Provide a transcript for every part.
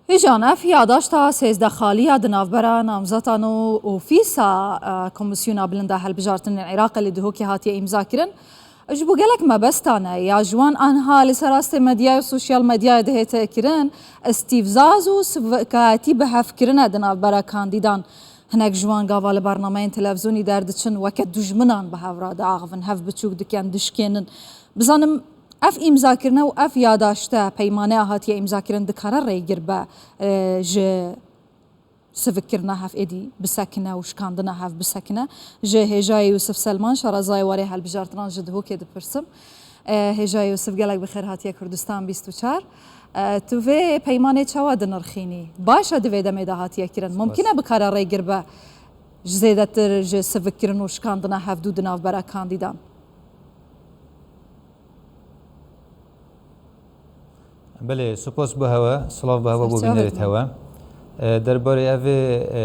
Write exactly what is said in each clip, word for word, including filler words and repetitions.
Hêjan, ev yadaşta sêzdeh xaliya di navbera namzetan û ofîsa, e, Komîsyona Bilind a Hilbijartinên Iraqê li Dihokê hatiye îmzakirin, ji bo gelek mebestan e. Ya ji wan anha li ser astê medyayê û sosyal medyayê dihête kirin, îstîfzaz û sivikayetî bi hev kirine di navbera kandîdan. Hinek ji wan gava li bernameyên televîzyonî derdiçin, weke dujminan bi hev re diaxivin, hev biçûk dikin, dişkênin. Bizanim, ev îmzakirine û ev yadaşte, peymaneya hatiye îmzakirin dikare rêgir be, e, ji sivikkirina hev êdî bisekine û şikandina hev bisekine. Ji hêjayê Yûsif Selman, şarezayê warê helbijartinan ji Dihokê dipirsim. E, hêjayê Yûsif, gelek bi xêr hatiye Kurdistan bîst û çar. E, tu vê peymanê çawa dinirxînî? Baş e di vê demê de hatiye kirin. Mumkin e bikare rêgir be ji zêdetir ji sivikkirin û şikandina hevdû di navbera kandîdan? Belê, spas bo hewe, silav bo hewe bo bînerêt hewe. E, derbarê evê, e,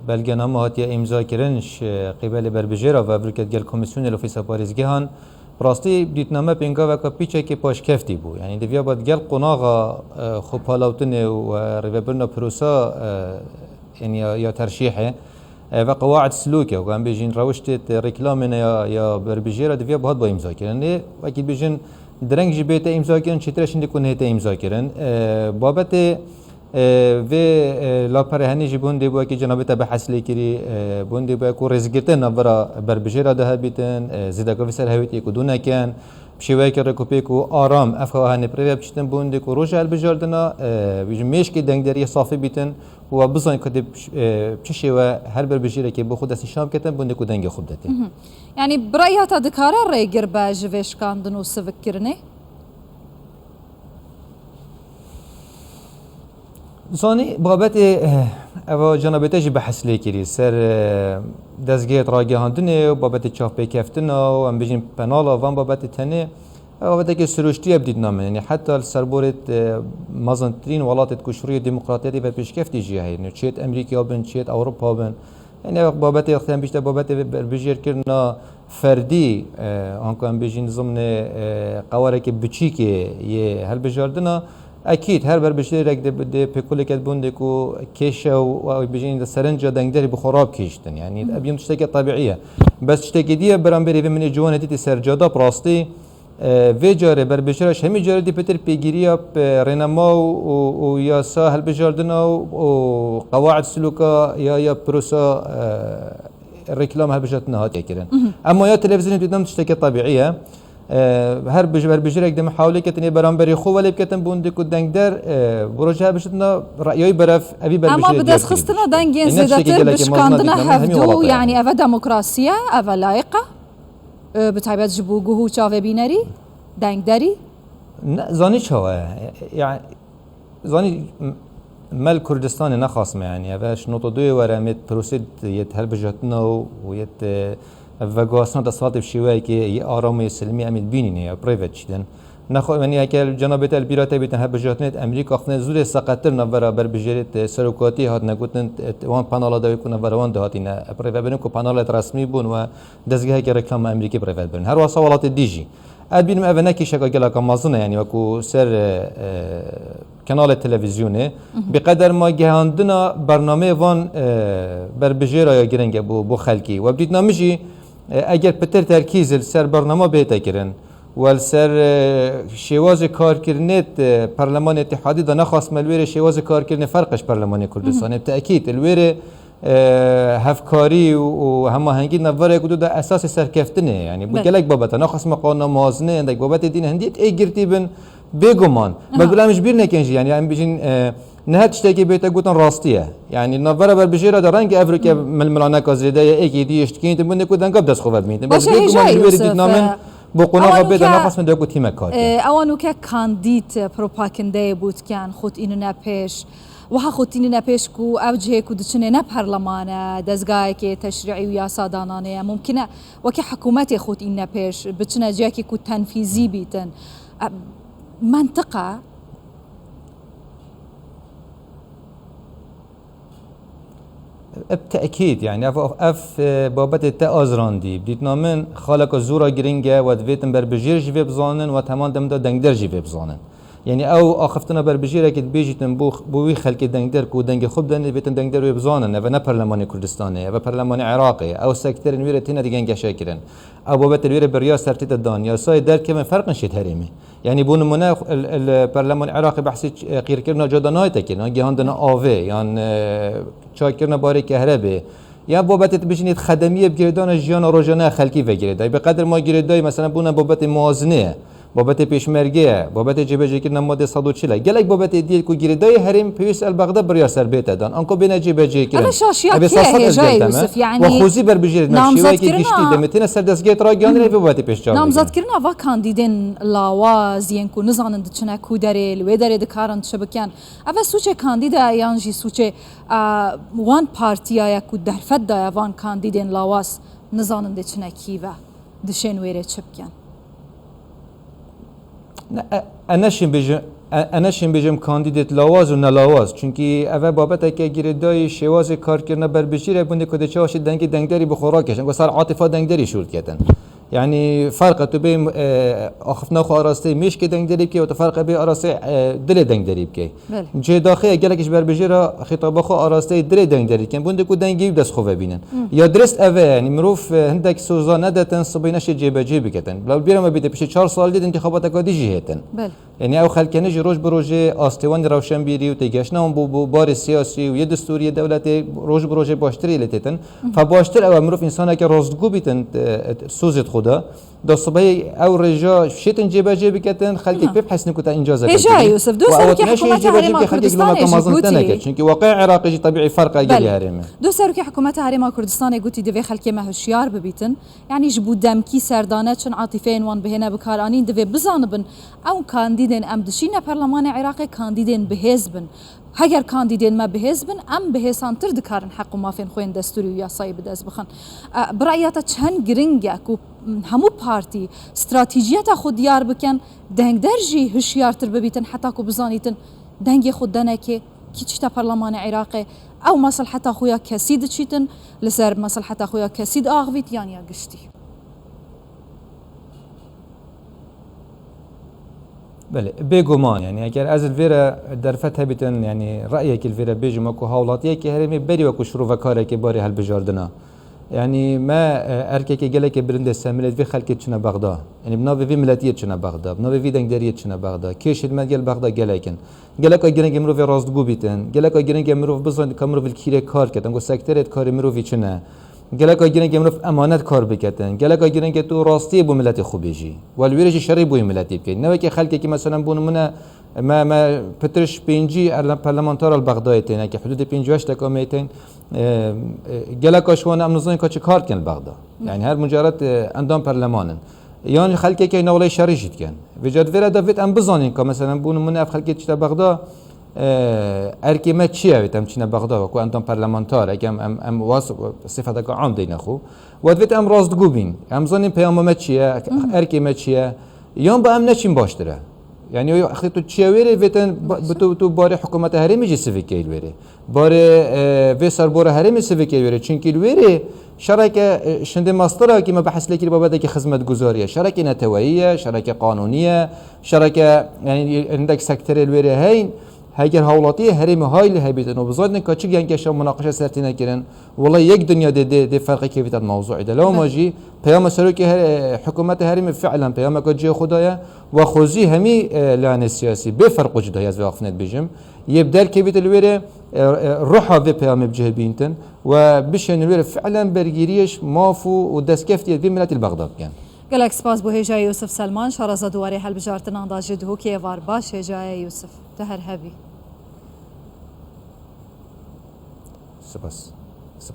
belgename hatiye îmzakirin ji qîbelê berbijêra ve, Evrûket Gel Komîsyonê li Ofîsa Parêzgehan. Bi rastî dîtname pêngaveka pîçekê paşkeftî bû. Yanî diviya ba digel qonaxa, e, xwepalawtinê û, e, rêvebirina prosa, e, yanî ya, ya terşîhê, e, ve qewaid silûkê, ku em bêjin rewiştê te rêklamê ne ya, ya berbijêra diviya bihat ba îmzakirin. Lê wekî bêjin direng jî bête îmzakirin, çêtir e şindê ku nehête îmzakirin. E, babetê, e, vê, e, laperê henî jî bi hindê bûye ku cenabê te behs lê kirî, e, bi hindê bûye ku rêzgirtin navbera berbijêra de hebîtin, e, zêdeka vê ser hewêtiyê ku dû nekin, bi şêweyeke rêkopêk û aram ev xewa henê bi rê ve biçitin, bi hindê ku roja hilbijardina, e, bêjin mêşkê dengderiyê safî bîtin. Û we bizanî ku dê bi ş-, e, bi çi şêwe her berbijêrekê bo xwe destnîşan biketin, bi hindê ku dengê xwe bidetê. Mhm. Yanî bi raya te dikare rêgir be ji vê şikandin û sivikkirinê? Zanî, babetê, eh, eva cenabê te jî behs lê kirî. Ser, eh, dezgehê ragihandinê û babetê çavpêkeftina û em bêjin penala van babetê tenê, ev babetekê sirûştî ye bi dîtina min. Yanî heta li ser borê, eh, mezintirîn welatê ku şirûyê demokratiyetê ve pêşkeftî jî heye. Yanî çêt Amerîka bin, çêt Ewropa bin. Yanî ev babetê wextê em bîşte babetê berbijêrkirina ferdî, e, anku em bêjin zimnê, e, qewarekê biçîkê yê helbijardina, ekîd her berbijêrek dê, dê pêkulê ket bûn dê ku kêşe û, û bêjin de serinca dengderî bi xwe rabikêştin. Yanî ev yîn tiştekê tebîî ye. Bes tiştekê dî ye, beramberî vê min ê ciwanê dîtî ser cada bi rastî, e, vê carê berbijêra ji hemî carê dî pêtir pêgiriya, e, rênema û, û, û yasa helbijardina û, û qewaid silûka ya, ya pirosa, e, rêklam helbijartina hatiye kirin. Mhm. Ema ya televîzyonê dîtin tiştekê tebîî ye. E, her bij-, berbijêrek dê mihawilê ketin ê beramberî xwe welê biketin, bi hindê ku dengder, e, bi roja helbijartina reyayî berev evî berbijêrê. Ema bi destxistina dengên zêdetir bi şikandina hevdû, yanî ev e demokrasî ye, ev e layiq e? E, bi taybet ji bo guh û çavê bînerî, dengderî? Ne, zanî çawa ye? Yani, zanî m-, me li Kurdistanê nexasme, yani, ev ji nota duyê were, em ê prosê yê helbijartina û, û yê veguhastina desthilatê bi şêweyekê yê aram û yê silmî em ê bînîne ya bi rê ve çîtin. Nexwe, yani, heke cenabê te li bîra te bîtin, helbijartinê Amerîka xwe zûrê seqettir navbera berbijêrê te serokatiyê hatine gotin, wan panela dawî ku navbera wan de hatine bi rê ve birin ku panelê resmî bûn we dezgeheke reklama Amerîkî bi rê ve birin. Her wasa welatê dî jî. Ez bînim ev ne kêşeka geleka mezin e, yanî wekû ser, e, e, kanalê televîzyonê. Mhm. Bi qeder ma gihandina bernameyê van, e, berbijêra ya giring e bo, bo xelkî. We bi dîtina min jî, e, eger pitir terkîz li ser bernama bête kirin, we li ser, e, şêwazê karkirinê, e, Perlemanê Îtîhadî de nexwast me li wê rê şêwazê karkirinê ferq e ji Perlemanê Kurdistanê. Mhm. Bi tekîd, li wê rê e, hevkarî û, û hemahengî di navbera yek û du de esasê serkeftinê ye. Yanî, bi gelek babeta, naxwazime qanûna mezin e, endek babetê dî ne hindî ê girtî bin, bêguman. Aha. Bes bila em ji bîr nekin jî, yanî, em bijîn, e, ne her tiştekê bête gotin rastî ye. Yanî, navbera berbijêra de renge ev rike milmilaneka zêde ye, êkê dî yê ji dikên, di bin de ku denga bi dest xwe ve bimîtin. Bes bêguman ji wê rê dîtina min, e, Bo qonaxa bê de naxwazim de ku tîmek kar e, ewa nûke kandît, e, propagandeyê bû dikin, xwe tînine pêş. Wiha xwe tînine pêş ku ev cihê ku diçinê ne perleman e, dezgahekê teşrîî û yasa dananê ye. Mumkin e weke hikûmetê xwe tînine pêş, biçine cihekê ku tenfîzî bîtin. E, mentiq e. Bi tekîd, yani ev, ev, e, babetê te azirandî. Bi dîtina min xaleka zora giring e, we divêtin berbijêr jî vê bizanin, we heman dem de dengder jî vê bizanin. Yanî ew axiftina berbijêrekê dibêjîtin bo, bo wî xelkê dengder ku dengê xwe bidene, bêtin dengder wê bizanin, eve ne perlemanê Kurdistanê, eve perlemanê Iraqê, ew sekterên wê re têne digengeşekirin. Ew babetê li wê re bi riya ser tête dan, yasayê derkevin ferqin şêt herêmê. Yanî bo nimûne, li, li perlemanê Iraqê behsê ç-, qîrkirina cada nayête kirin, yan gihandina avê, yan, e, çakkirina barê kehrebê, ya babetê tu bijînî xedemiyê bi girêdana jiyana rojane ya xelkî ve girêdayî. Bi qedir ma girêdayî, mesela, bûna babetê muwazinê ye, babetê pêşmerge ye, babetê cêbecêkirina madê sed û çil e. Gelek babetê diyê ku girêdayî herêm pêwîst el Bexda bi riya ser bête dan. Anko bêne cêbecêkirin. Eve şaşiya Eve kê ye sasad hêjayê eldem e. Yusuf? Yanî Wa xwezî berbijêr ne. Şêweyekî namzetkirina giştî demê têne ser dezgehê ragihandinê vê babetê pêş çav bigire. Namzetkirina va kandîdên lawaz yên ku nizanin diçine ku derê, li wê derê dikarin çi bikin. Eve sûçê kandîda yan jî sûçê A, wan partiya ye ku derfet daye van kandîdên lawaz nizanin dê çine kî ve, dişên wê rê çi bikin? Ne, e, e neşên bêjim, e, e neşên bêjim kandîdêt lawaz û nelawaz. Çunkî ev e babeteke girêdayî şêwazê karkirina berbijêr e, bûndê ku dê çawa şî dengê dengderî bi xwe rakêşin. Ku ser atifa dengderî şûr diketin. Yanî ferq e tu bê, e, axiftina xwe arasteyê mêşkê dengderî bikey, û tu ferq e bê arasteyê, e, dilê dengderî bikey. Belê. Cihê daxê ye gelek ji berbijêra xîtaba xwe arasteyê dilê dengderî dikin. Bûndê ku dengê wî bi dest xwe ve bînin. Hı. Ya dirist ev e, yanî mirov, e, hindek soza nedetin, sibê neşê cêbecê biketin. Bila bîra me bîte piştî çar salî dê din întixabata ka dî jî hêtin. Belê. Yanî ew xelkene jî roj bi rojê astê wan ê rewşenbîrî û têgehiştina wan bo, bo barê siyasî û yê distûrî yê dewletê roj bi rojê baştirî lê têtin. Mhm. Fe baştir ew e mirov însaneke rastgû bîtin, e, e, sozê xwe de. Da sibehê ew rêja şêtin cêbecê biketin, xelkek Tamam. pê bihesînin ku te încaze Hêja bikirî. Yusuf, dû Û ew serokê tine şê hikûmeta cêbecê Herêma bike xelkek li Kurdistanê wela jî mezin gotî. teneke. Çunkî weqê Iraqê jî tebîî ferq e gelî Belê. herême. Dû serokê hikûmeta Herêma Kurdistanê gotî divê xelkê me hişyar bibîtin. Yanî ji bo demkî serdane çin atîfeyên wan bihêne bikaranîn, divê bizanibin ew kandîdên em dişîne perlemanê Iraqê kandîdên bihêz bin. Heger kandîdên me bihêz bin, em bihêsantir dikarin heq û mafên xwe yên destûrî û yasayî bi dest bixin. E, bi raya te çend giring e ku hemû partî stratejiyeta xwe diyar bikin, dengder jî hişyartir bibîtin heta ku bizanîtin dengê xwe denekê kî çîte perlemanê Iraqê, ew mesleheta xwe ya kesî diçîtin, li ser mesleheta xwe ya kesî diaxivît yan ya giştî? Belê, bêguman, yanî eger ez li vê re derfet hebîtin, yanî reyekî li vê re bêjim wekû hawlatiyekî herêmê berî wekû şirovekarekê barê hilbijardina. Yanî me, e, erkekê gelekê bilind ê semilê di vê xelkê çine Bexda. Yanî bi navê vê miletiyê çine Bexda, bi navê vê dengderiyê çine Bexda. Kêşên me gel Bexda gelek in. Geleka giring e mirovê rastgû bîtin. Geleka giring e mirov bizanît ka mirov li kîrê kar ketin, ku sekterê di karê mirovî çi ne. Geleka giring e mirov emanet kar biketin. Geleka giring e tu rastiyê bo miletê xwe bêjî. We li wê re jî şerî bo yê miletê bikey. Ne wekî xelkekî, meselen, bo nimûne me, me pitir ji pêncî erle-, perlemantara li Bexdayê tên, eke hudûdê pêncî û heşt deka me tên, e, e, geleka ji wan em nizanin ka çi kar dikin li Bexda. Yanî her mucaret, e, endam perleman in. Yan jî xelkekê newleyê şerî jî dikin. Vêca di vê re de vêt em bizanîn ka, meselen, bo nimûne ev xelkê diçite Bexda, e, erkê me çi ye, vêt em çîne Bexda, wekû endam parlamentar, eke em, em, em was sifeteke am deyne xwe. We divêt em rastgû bîn. Em zanîn peyama me çi ye, erkê me çi ye. Yan ba em neçîn baştir e. Yanî, axê tu çiye wê rê, vêtin ba-, bi tu, tu barê hikûmeta herêmê jî sivik key li wê rê. Barê, e, vê serbora herêmê sivik key li wê rê. Çunkî li wê rê şereke, e, şindê mestir e, ki me behs lê kirî, babeteke xizmetguzarî ye. Şereke neteweyî ye, şereke qanûnî ye, şereke, yanî, hindek sekterê li wê rê heyn. Heger hawlatiyê herêmê hay lê hebîtin û bizanîtin ka çi gengeşa munaqeşe ser tîne kirin, wela yek dinya dê, dê, dê ferqê kevîte di mewzûî de. Lewma Belê. jî peyama serokê her-, e, hikûmeta herêmê fiilen peyameke cihê xwe daye. We xwezî hemî, e, layanê siyasî bê ferq û cuda, ez vê axiftinê dibêjim, yê bi derkevîtin li wê rê, e, e, ruha vê peyamê bi cih bîntin we bişên li wê rê fiilen bergîriyê ji maf û, û destkeftiyê vê miletî li Bexda bikin. Gelek spas bo hêjayê Yusuf Selman, şaraza di warê hilbijartinan de ji Duhokê êvar baş hêjayê Yusuf. Tu her hebî. Spas.